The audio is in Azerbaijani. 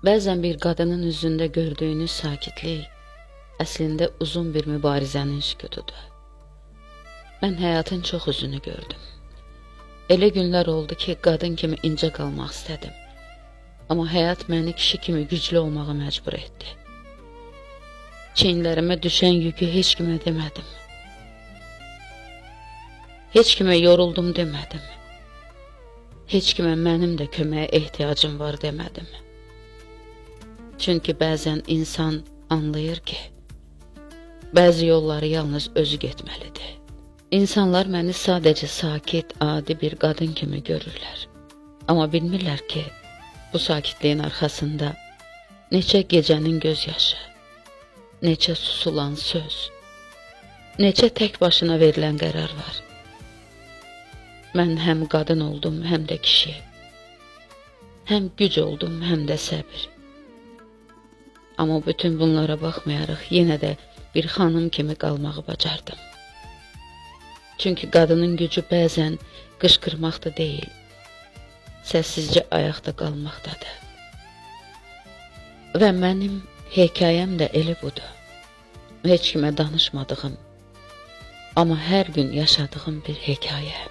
Bəzən bir qadının üzündə gördüyünüz sakitlik əslində uzun bir mübarizənin sükutudur. Mən həyatın çox üzünü gördüm. Elə günlər oldu ki, qadın kimi incə qalmaq istədim. Amma həyat məni kişi kimi güclü olmağa məcbur etdi. Çiyinlərimə düşən yükü heç kimə demədim. Heç kimə yoruldum demədim. Heç kimə mənim də köməyə ehtiyacım var demədim. Çünki bəzən insan anlayır ki, bəzi yolları yalnız özü getməlidir. İnsanlar məni sadəcə sakit, adi bir qadın kimi görürlər. Amma bilmirlər ki, bu sakitliyin arxasında neçə gecənin göz yaşı, neçə susulan söz, neçə tək başına verilən qərar var. Mən həm qadın oldum, həm də kişi. Həm güc oldum, həm də səbir. Amma bütün bunlara baxmayaraq yenə də bir xanım kimi qalmağı bacardım. Çünki qadının gücü bəzən qışqırmaqda deyil, səssizcə ayaqda qalmaqdadır. Və mənim hekayəm də elə budur. Heç kimə danışmadığım, amma hər gün yaşadığım bir hekayə.